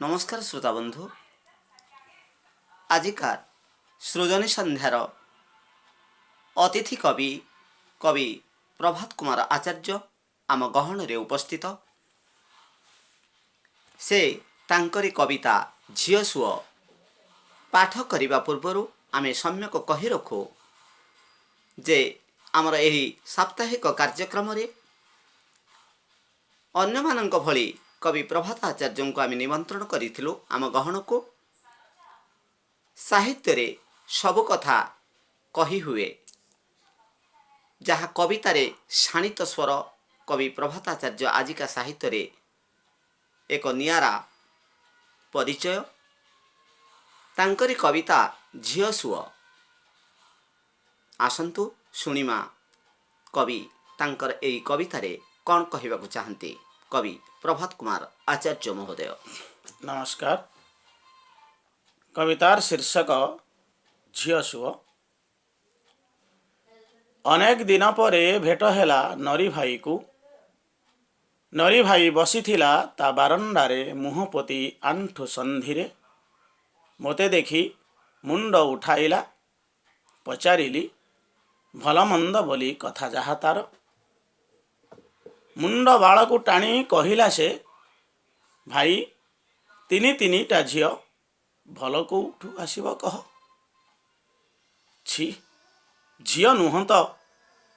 ନମସ୍କାର ଶ୍ରୋତା ବନ୍ଧୁ। ଆଜିକାର ସୃଜନୀ ସନ୍ଧ୍ୟାର ଅତିଥି କବି, କବି ପ୍ରଭାତ କୁମାର ଆଚାର୍ଯ୍ୟ ଆମ ଗହଣରେ ଉପସ୍ଥିତ। ସେ ତାଙ୍କରି କବିତା ଝିଅ ସୁଅ ପାଠ କରିବା ପୂର୍ବରୁ ଆମେ ସମ୍ୟକ କହି ରଖୁ ଯେ ଆମର ଏହି ସାପ୍ତାହିକ କାର୍ଯ୍ୟକ୍ରମରେ ଅନ୍ୟମାନଙ୍କ ଭଳି କବି ପ୍ରଭାତ ଆଚାର୍ଯ୍ୟଙ୍କୁ ଆମେ ନିମନ୍ତ୍ରଣ କରିଥିଲୁ ଆମ ଗହଣକୁ। ସାହିତ୍ୟରେ ସବୁ କଥା କହି ହୁଏ, ଯାହା କବିତାରେ ଶାଣିତ ସ୍ୱର। କବି ପ୍ରଭାତ ଆଚାର୍ଯ୍ୟ ଆଜିକା ସାହିତ୍ୟରେ ଏକ ନିଆରା ପରିଚୟ। ତାଙ୍କରି କବିତା ଝିଅ ସୁଅ ଆସନ୍ତୁ ଶୁଣିମା, କବି ତାଙ୍କର ଏଇ କବିତାରେ କ'ଣ କହିବାକୁ ଚାହାନ୍ତି। କବି ପ୍ରଭାତ କୁମାର ଆଚାର୍ଯ୍ୟ ମହୋଦୟ। ନମସ୍କାର। କବିତାର ଶୀର୍ଷକ ଝିଅ ସୁଅ। ଅନେକ ଦିନ ପରେ ଭେଟ ହେଲା ନରୀ ଭାଇକୁ। ନରୀ ଭାଇ ବସିଥିଲା ତା ବାରଣ୍ଡାରେ, ମୁହଁ ପୋତି ଆଣ୍ଠୁ ସନ୍ଧିରେ। ମୋତେ ଦେଖି ମୁଣ୍ଡ ଉଠାଇଲା। ପଚାରିଲି ଭଲ ମନ୍ଦ ବୋଲି କଥା ଯାହା ତାର। ମୁଣ୍ଡ ବାଳକୁ ଟାଣି କହିଲା ସେ, "ଭାଇ, ତିନି ତିନିଟା ଝିଅ, ଭଲ କୋଉଠୁ ଆସିବ କହ? ଛି, ଝିଅ ନୁହଁ ତ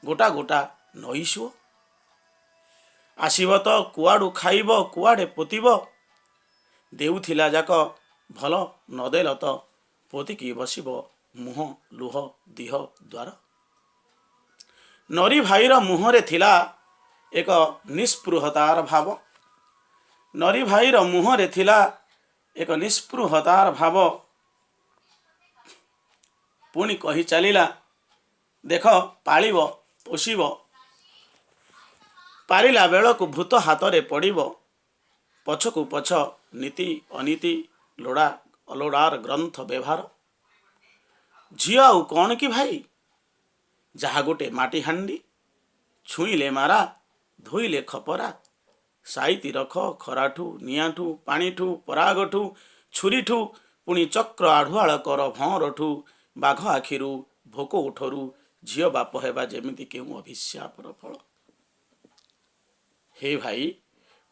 ଗୋଟା ଗୋଟା ନଈସୁଅ। ଆସିବ ତ କୁଆଡ଼ୁ ଖାଇବ, କୁଆଡ଼େ ପୋତିବ? ଦେଉଥିଲା ଯାକ ଭଲ ନଦେଲ ତ ପୋତିକି ବସିବ ମୁହଁ ଲୁହ ଦିହ ଦ୍ୱାର।" ନରୀ ଭାଇର ମୁହଁରେ ଥିଲା ଏକ ନିସ୍ପୃହତାର ଭାବ। ନରୀ ଭାଇର ମୁହଁରେ ଥିଲା ଏକ ନିସ୍ପୃହତାର ଭାବ। ପୁଣି କହି ଚାଲିଲା, "ଦେଖ, ପାଳିବ ପୋଷିବ, ପାରିଲା ବେଳକୁ ଭୂତ ହାତରେ ପଡ଼ିବ। ପଛକୁ ପଛ ନୀତି ଅନୀତି, ଲୋଡ଼ା ଅଲୋଡ଼ାର ଗ୍ରନ୍ଥ ବ୍ୟବହାର। ଝିଅ ଆଉ କ'ଣ କି ଭାଇ? ଯାହା ଗୋଟେ ମାଟି ହାଣ୍ଡି, ଛୁଇଁଲେ ମାରା, ଧୋଇଲେ ଖପରା। ସାଇତି ରଖ ଖରାଠୁ, ନିଆଁଠୁ, ପାଣିଠୁ, ପରାଗଠୁ, ଛୁରୀଠୁ, ପୁଣି ଚକ୍ର ଆଢୁଆଳ କର ଭଅଁରଠୁ, ବାଘ ଆଖିରୁ, ଭୋକ ଓଠରୁ। ଝିଅ ବାପ ହେବା ଯେମିତି କେଉଁ ଅଭିଶାପର ଫଳ। ହେ ଭାଇ,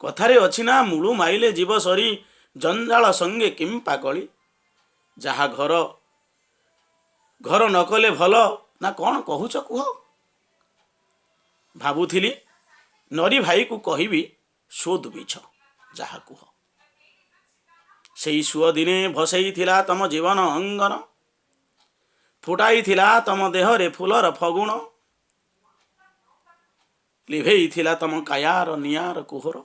କଥାରେ ଅଛି ନା, ମୂଳୁ ମାଇଲେ ଯିବ ସରି, ଜଞ୍ଜାଳ ସଙ୍ଗେ କିମ୍ପା କଳି। ଯାହା ଘର ଘର ନ କଲେ ଭଲ ନା କ'ଣ କହୁଛ କୁହ?" ଭାବୁଥିଲି ନରୀ ଭାଇକୁ କହିବି, ସୁଦ୍ ମିଛ ଯାହା କୁହ, ସେଇ ସୁଅ ଦିନେ ଭସେଇଥିଲା ତମ ଜୀବନ ଅଙ୍ଗନ, ଫୁଟାଇଥିଲା ତମ ଦେହରେ ଫୁଲର ଫଗୁଣ, ଲିଭେଇଥିଲା ତମ କାୟାର ନିଆଁର କୁହର।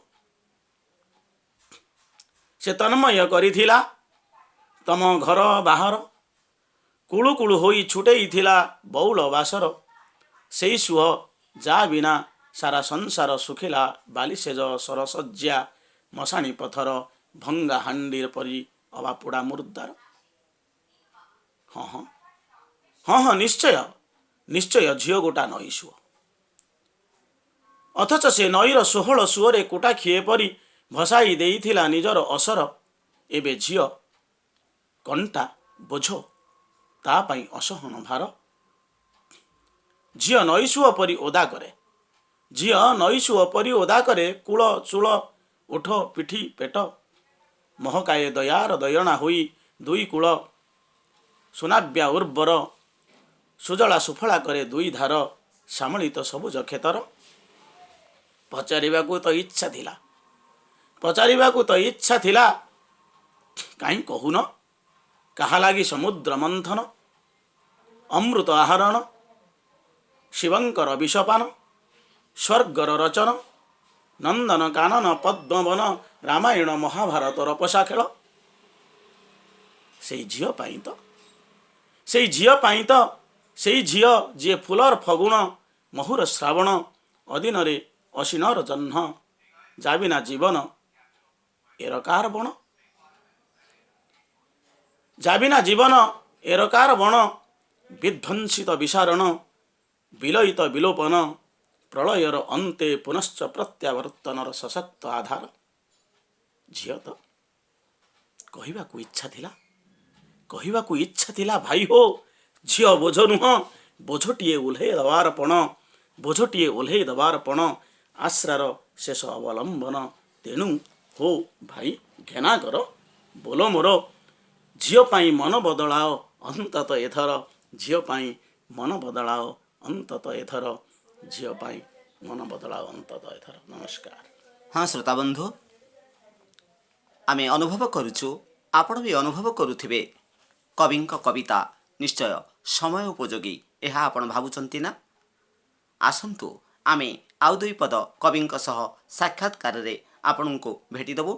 ସେ ତନ୍ମୟ କରିଥିଲା ତମ ଘର ବାହାର, କୁଳୁ କୁଳୁ ହୋଇ ଛୁଟେଇଥିଲା ବଉଳ ବାସର। ସେଇ ସୁଅ ଯା ବିନା ସାରା ସଂସାର ଶୁଖିଲା ବାଲିଶେଜ, ସରଶଯ୍ୟା, ମଶାଣି ପଥର, ଭଙ୍ଗା ହାଣ୍ଡି ପରି ଅବା ପୋଡ଼ା ମୁର୍ଦ୍ଦାର। ହଁ ହଁ ହଁ ହଁ, ନିଶ୍ଚୟ ନିଶ୍ଚୟ ଝିଅ ଗୋଟା ନଈ ସୁଅ। ଅଥଚ ସେ ନଈର 16 ସୁଅରେ କୁଟାଖିଏ ପରି ଭସାଇ ଦେଇଥିଲା ନିଜର ଅସର। ଏବେ ଝିଅ କଣ୍ଟା ବୋଝ, ତା ପାଇଁ ଅସହନ ଭାର। ଝିଅ ନଈସୁଅ ପରି ଓଦା କରେ, ଝିଅ ନଈସୁଅ ପରି ଓଦା କରେ କୂଳ, ଚୂଳ, ଓଠ, ପିଠି, ପେଟ। ମହକାଏ ଦୟାର ଦୟଣା ହୋଇ ଦୁଇ କୂଳ, ସୁନାବ୍ୟା ଉର୍ବର, ସୁଜଳା ସୁଫଳା କରେ ଦୁଇ ଧାର ଶ୍ୟାମଳିତ ସବୁଜ କ୍ଷେତର। ପଚାରିବାକୁ ତ ଇଚ୍ଛା ଥିଲା, ପଚାରିବାକୁ ତ ଇଚ୍ଛା ଥିଲା, କାହିଁ କହୁନ, କାହା ଲାଗି ସମୁଦ୍ର ମନ୍ଥନ, ଅମୃତ ଆହରଣ, ଶିବଙ୍କର ବିଷପାନ, ସ୍ୱର୍ଗର ରଚନ, ନନ୍ଦନ କାନନ ପଦ୍ମବନ, ରାମାୟଣ ମହାଭାରତର ପଶା ଖେଳ? ସେଇ ଝିଅ ପାଇଁ ତ, ସେଇ ଝିଅ ପାଇଁ ତ। ସେଇ ଝିଅ ଯିଏ ଫୁଲର ଫଗୁଣ, ମହୁର ଶ୍ରାବଣ, ଅଦିନରେ ଅଶିଣର ଜହ୍ନ, ଯାବିନା ଜୀବନ ଏରକାର ବଣ, ଯାବିନା ଜୀବନ ଏରକାର ବଣ, ବିଧ୍ୱଂସିତ ବିସାରଣ, ବିଲୟିତ ବିଲୋପନ, ପ୍ରଳୟର ଅନ୍ତେ ପୁନଶ୍ଚ ପ୍ରତ୍ୟାବର୍ତ୍ତନର ସଶକ୍ତ ଆଧାର। ଝିଅ ତ। କହିବାକୁ ଇଚ୍ଛା ଥିଲା, କହିବାକୁ ଇଚ୍ଛା ଥିଲା, ଭାଇ ହୋ, ଝିଅ ବୋଝ ନୁହଁ, ବୋଝଟିଏ ଓହ୍ଲେଇ ଦେବାର ପଣ, ବୋଝଟିଏ ଓହ୍ଲେଇ ଦେବାର ପଣ, ଆଶ୍ରାର ଶେଷ ଅବଲମ୍ବନ। ତେଣୁ ହୋ ଭାଇ ଘେନା କର ବୋଲ ମୋର, ଝିଅ ପାଇଁ ମନ ବଦଳାଅ ଅନ୍ତତଃ ଏଥର, ଝିଅ ପାଇଁ ମନ ବଦଳାଅ ଅନ୍ତତଃ ଏଥର, ଝିଅ ପାଇଁ ମନ ବଦଳାଅ ଅନ୍ତତଃ ଏଥର। ନମସ୍କାର। ହଁ ଶ୍ରୋତାବନ୍ଧୁ, ଆମେ ଅନୁଭବ କରୁଛୁ, ଆପଣ ବି ଅନୁଭବ କରୁଥିବେ, କବିଙ୍କ କବିତା ନିଶ୍ଚୟ ସମୟ ଉପଯୋଗୀ, ଏହା ଆପଣ ଭାବୁଛନ୍ତି ନା? ଆସନ୍ତୁ, ଆମେ ଆଉ ଦୁଇ ପଦ କବିଙ୍କ ସହ ସାକ୍ଷାତକାରରେ ଆପଣଙ୍କୁ ଭେଟିଦେବୁ।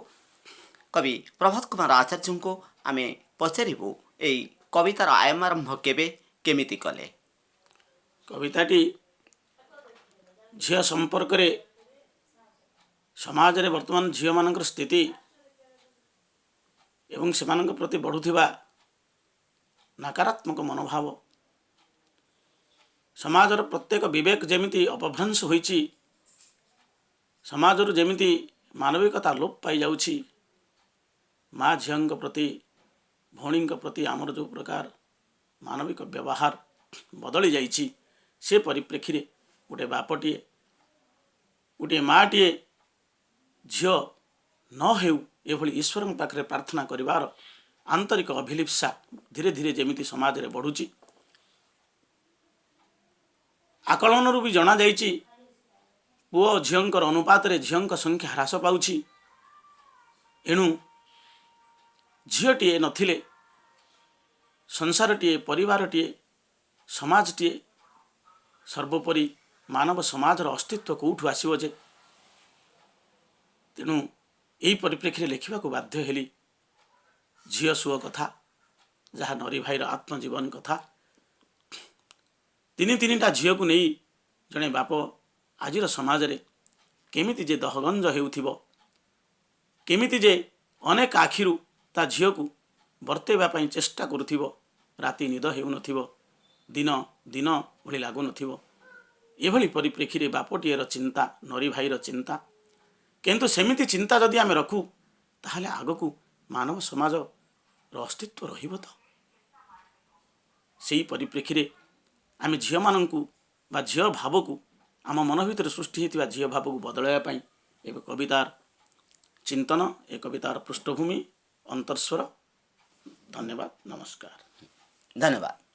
କବି ପ୍ରଭାତ କୁମାର ଆଚାର୍ଯ୍ୟଙ୍କୁ ଆମେ ପଚାରିବୁ, ଏଇ କବିତାର ଆରମ୍ଭ କେବେ କେମିତି କଲେ? କବିତାଟି ଝିଅ ସମ୍ପର୍କରେ। ସମାଜରେ ବର୍ତ୍ତମାନ ଝିଅମାନଙ୍କର ସ୍ଥିତି ଏବଂ ସେମାନଙ୍କ ପ୍ରତି ବଢ଼ୁଥିବା ନକାରାତ୍ମକ ମନୋଭାବ, ସମାଜର ପ୍ରତ୍ୟେକ ବିବେକ ଯେମିତି ଅପଭ୍ରଂଶ ହୋଇଛି, ସମାଜରୁ ଯେମିତି ମାନବିକତା ଲୋପ ପାଇଯାଉଛି, ମା ଝିଅଙ୍କ ପ୍ରତି, ଭଉଣୀଙ୍କ ପ୍ରତି ଆମର ଯେଉଁ ପ୍ରକାର ମାନବିକ ବ୍ୟବହାର ବଦଳି ଯାଇଛି, ସେ ପରିପ୍ରେକ୍ଷୀରେ ଗୋଟେ ବାପଟିଏ, ଗୋଟିଏ ମାଟିଏ ଝିଅ ନ ହେଉ ଏଭଳି ଈଶ୍ୱରଙ୍କ ପାଖରେ ପ୍ରାର୍ଥନା କରିବାର ଆନ୍ତରିକ ଅଭିଲିପ୍ସା ଧୀରେ ଧୀରେ ଯେମିତି ସମାଜରେ ବଢ଼ୁଛି। ଆକଳନରୁ ବି ଜଣାଯାଇଛି, ପୁଅ ଝିଅଙ୍କର ଅନୁପାତରେ ଝିଅଙ୍କ ସଂଖ୍ୟା ହ୍ରାସ ପାଉଛି। ଏଣୁ ଝିଅଟିଏ ନଥିଲେ ସଂସାରଟିଏ, ପରିବାରଟିଏ, ସମାଜଟିଏ, ସର୍ବୋପରି ମାନବ ସମାଜର ଅସ୍ତିତ୍ୱ କେଉଁଠୁ ଆସିବ ଯେ? ତେଣୁ ଏହି ପରିପ୍ରେକ୍ଷୀରେ ଲେଖିବାକୁ ବାଧ୍ୟ ହେଲି ଝିଅ ସୁଅ କଥା, ଯାହା ନରୀ ଭାଇର ଆତ୍ମଜୀବନ କଥା। ତିନି ତିନିଟା ଝିଅକୁ ନେଇ ଜଣେ ବାପ ଆଜିର ସମାଜରେ କେମିତି ଯେ ଦହଗଞ୍ଜ ହେଉଥିବ, କେମିତି ଯେ ଅନେକ ଆଖିରୁ ତା ଝିଅକୁ ବର୍ତ୍ତେଇବା ପାଇଁ ଚେଷ୍ଟା କରୁଥିବ, ରାତି ନିଦ ହେଉନଥିବ, ଦିନ ଦିନ ଭଳି ଲାଗୁନଥିବ। ଏଭଳି ପରିପ୍ରେକ୍ଷୀରେ ବାପଟିଏର ଚିନ୍ତା, ନରୀ ଭାଇର ଚିନ୍ତା। କିନ୍ତୁ ସେମିତି ଚିନ୍ତା ଯଦି ଆମେ ରଖୁ, ତାହେଲେ ଆଗକୁ ମାନବ ସମାଜର ଅସ୍ତିତ୍ୱ ରହିବ ତ? ସେଇ ପରିପ୍ରେକ୍ଷୀରେ ଆମେ ଝିଅମାନଙ୍କୁ ବା ଝିଅ ଭାବକୁ, ଆମ ମନ ଭିତରେ ସୃଷ୍ଟି ହୋଇଥିବା ଝିଅ ଭାବକୁ ବଦଳାଇବା ପାଇଁ ଏକ କବିତାର ଚିନ୍ତନ, ଏ କବିତାର ପୃଷ୍ଠଭୂମି, ଅନ୍ତର୍ସ୍ୱର। ଧନ୍ୟବାଦ, ନମସ୍କାର। ଧନ୍ୟବାଦ।